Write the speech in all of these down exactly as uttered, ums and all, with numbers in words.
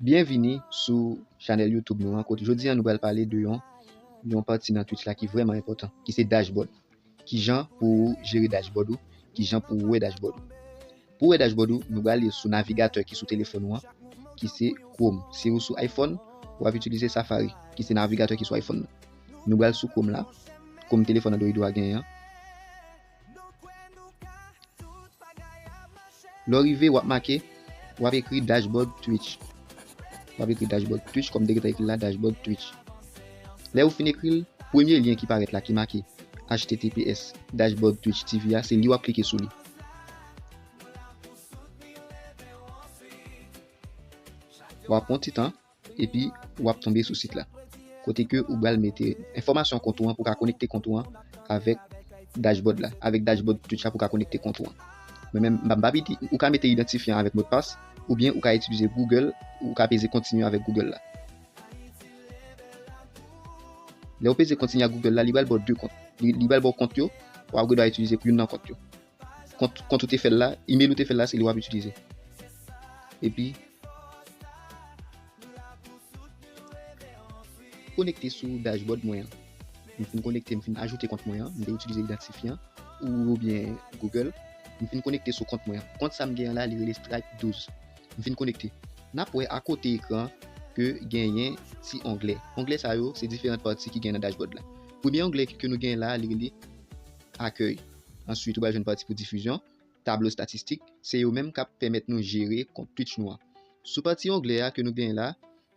Byenvini sou chanèl YouTube nou an, kote jodi a nou pral pale de yon, yon pati nan Twitch la ki vrèman enpòtan, ki se dashboard. Kijan pou ou jere dashboard ou, kijan pou ou wè dashboard ou. Pou wè dashboard ou, nou pral ale sou navigatè ki sou telefòn ou an, ki se Chrome. Si ou sou iPhone, w ap itilize Safari, ki se navigatè ki sou iPhone nan. Nou pral sou Chrome la, Chrome telefòn Android ou a genyen an. Lè w rive, w ap make, w ap ekri dashboard Twitch. W ap ekri dashboard Twitch, kòm m te gentan ekri la, dashboard Twitch. Lè ou fin ekri l, premye lyen ki parèt la, ki make H T T P S dashboard Twitch T V a, se li w ap klike sou li. W ap pran ti tan, epi w ap tonbe sou sit la. Kote ke ou pral mete enfòmasyon kont ou an pou ka konekte kont ou an avèk dashboard la, avèk dashboard Twitch la pou ka konekte kont ou an. Mwen menm, m pa, m pa piti, ou ka mete idantifyan avèk modpas, oubyen ou ka itilize Google, ou ka peze kontinye avèk Google la. Lè ou peze kontinye ak Google la, li pral ba w de kont. Li, li pral ba w kont yo, w ap gen dwa itilize pou youn nan kont yo. Kont, kont ou te fè l la, email ou te fè l la, se li w ap itilize. Epi, konekte sou dashboard mwen an. M fin konekte, m fin ajoute kont mwen an, m te itilize idantifyan ou, oubyen Google. M fin konekte sou kont mwen an. Kont sa m gen an la, li rele Stripe douz. M fin konekte. N ap wè akote ekran ke genyen ti onglè. Onglè sa yo, se diferan pati ki gen nan dashboard la. Premye onglè ke nou gen la, li rele akèy. Answit, ou pral jwenn pati pou difizyon, tablo estatistik, se yo menm k ap pèmèt nou jere kont Twitch nou an. Sou pati onglè a ke nou genyen la,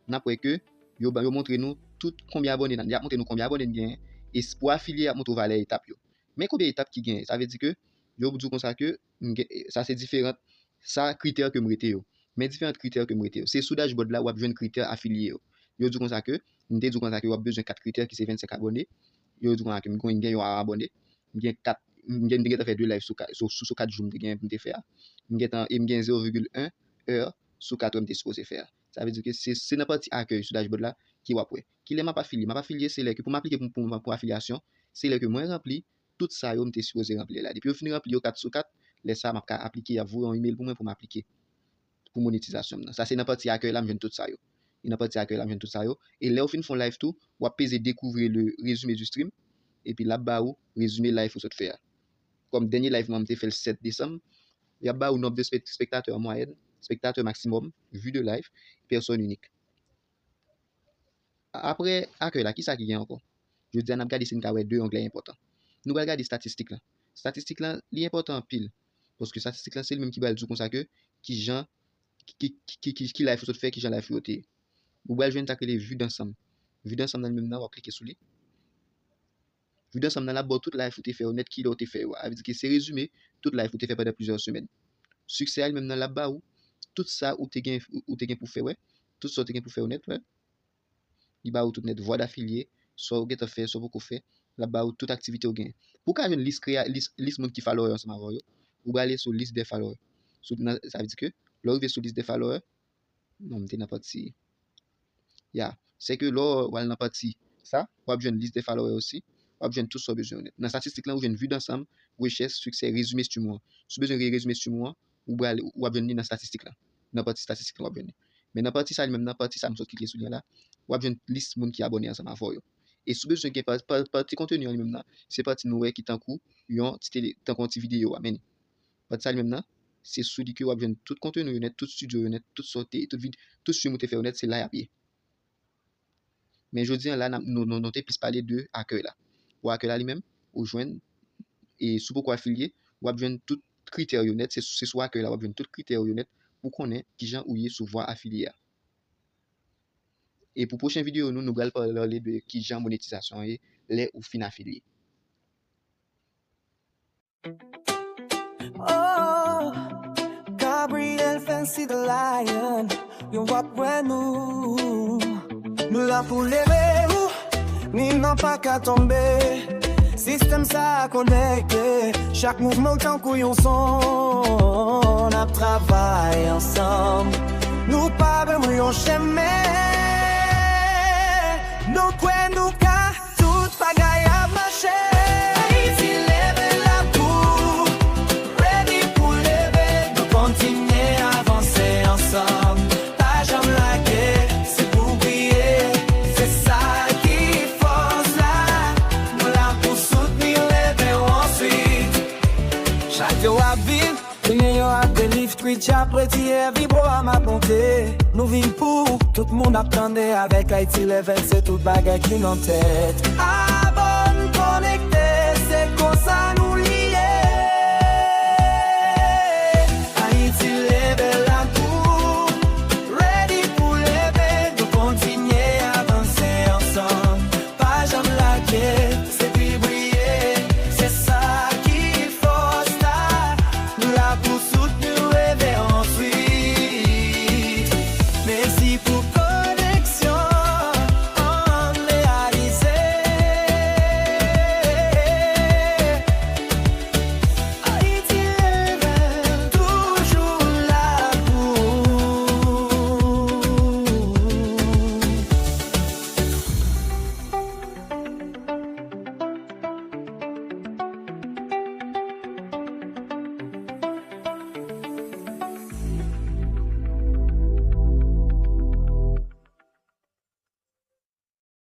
n ap wè ke yo, yo montre nou tout konbyen abòne n, y ap montre nou konbyen abòne n genyen, e s-, pou afilye, y ap montre w valè etap yo. Men konbyen etap ki genyen? Sa vle di ke yo di w konsa ke m gen, sa se diferan, sa kritè ke m rete yo. Men diferan kritè ke m rete yo. Se sou dashboard la w ap jwenn kritè afilye yo. Yo di w konsa ke, m te di w konsa ke w ap bezwen kat kritè ki se vennsenk abòne. Yo di w konsa ke m gen, gen yon abòne. M gen kat, m gen, m te gentan fè de live sou ka-, sou, sou, sou kat jou m te gen, m te fè a. M gentan, e m gen zewo vigil en è sou kat è m te sipoze fè a. Sa vle di ke se, se nan pati akèy sou dashboard la ke w ap wè. Kilè m ap afilye? M ap afilye se lè ke pou m aplike pou, pou, pou afilyasyon, se lè ke mwen ranpli tout sa yo m te sipoze ranpli la. Depi yo fin ranpli yo kat sou kat, lè sa a m ap ka aplike, y ap voye yon email pou mwen pou m aplike pou monetizasyon m nan. Sa se nan pati akèy la m jwenn tout sa yo. E nan pati akèy la m jwenn tout sa yo. E lè w fin fè yon live tou, w ap peze découvrir le résumé du stream. Epi l ap ba ou rezime live ou sot fè a. Kòm dènye live mwen, m te fè l sèt desanm, y ap ba ou nonb de spek-, spektatè an mwayèn, spektatè maksimòm, vue de live, pèsòn inik. A-, apre akèy la, kisa ki gen ankò? Jodi a, n ap gade si n ka wè de onglè enpòtan. Nou pral gade estatistik lan. Estatistik lan, li enpòtan anpil. Paske estatistik lan, se li menm ki pral di w konsa ke kijan, ki, ki, ki, ki, ki live ou sot fè, kijan live ou yo te ye. Ou pral jwenn sa k rele vue d'ensemble. Vue d'ensemble nan li menm nan, w ap klike sou li. Vue d'ensemble nan, l ap ba w tout live ou te fè yo nèt, kilè ou te fè yo a. Sa vle di ke se rezime tout live ou te fè pandan plizyè semèn. Siksè a li menm nan, l ap ba ou tout sa ou te gen, ou te gen pou fè, wè. Tout sa ou te gen pou fè yo nèt, wè. Li ba ou tout nèt, vwa dafilye, sa w gentan fè, sa w poko fè, l ap ba ou tout aktivite ou genyen. Pou w ka jwenn lis krea-, lis, lis moun ki follower ansanm avè w yo, ou prale sou lis dè follower. Sou, nan, sa vle di ke, lè w rive sou lis dè follower, non, m te nan pati, ya, se ke lè w al nan pati sa, w ap jwenn lis dè follower osi, w ap jwenn tout sa w bezwen yo nèt. Nan estatistik lan, ou jwenn vue d'ensemble, rechèch, siksè, rezime stream ou an. Si w bezwen rezime stream ou an, ou prale, w ap jwenn li nan estatistik lan. Nan pati estatistik lan, w ap jwenn li. Men nan pati sa li menm nan, pati sa m sot klike sou li an la, w ap jwenn lis moun ki abòne ansanm avè w yo. E si w bezwen gen pa-, pa-, pati konteni an li menm nan, se pati nou wè ki tankou yon ti tele, tankou yon ti videyo a, men li. Pati sa li menm nan, se sou li ke w ap jwenn tout konteni w yo nèt, tout studio yo nèt, tout sa w te, tout vid-, tout stream ou te fè yo nèt, se la y ap ye. Men jodi an la, n ap, nou, nou, nou te plis pale de akèy la. Pou akèy la li menm, ou jwenn, e si w poko afilye, w ap jwenn tout kritè yo nèt, se, se sou akèy la w ap jwenn tout kritè yo nèt pou konnen kijan ou ye sou vwa afilye a. E pou pwochen videyo nou, nou pral pale de kijan monetizasyon an ye lè ou fin afilye. Oh, Gabriel Fancy the Lion, yo w ap wè nou. Nou la pou leve ou, ni nan pa ka tonbe. Sistèm sa a konekte, chak mouvman w tankou yon son. N ap travay ansanm, nou pa bezwen yon chemen. Nou kwè nou ka, tout bagay ap mache. Ayiti leve la pou, ready pou leve, nou kontinye avanse ansanm, pa janm lage. Mama bonte, nou vin pou tout moun ap tande avèk Ayiti Level, se tout bagay ki nan tèt. Abòn, konekte, se konsa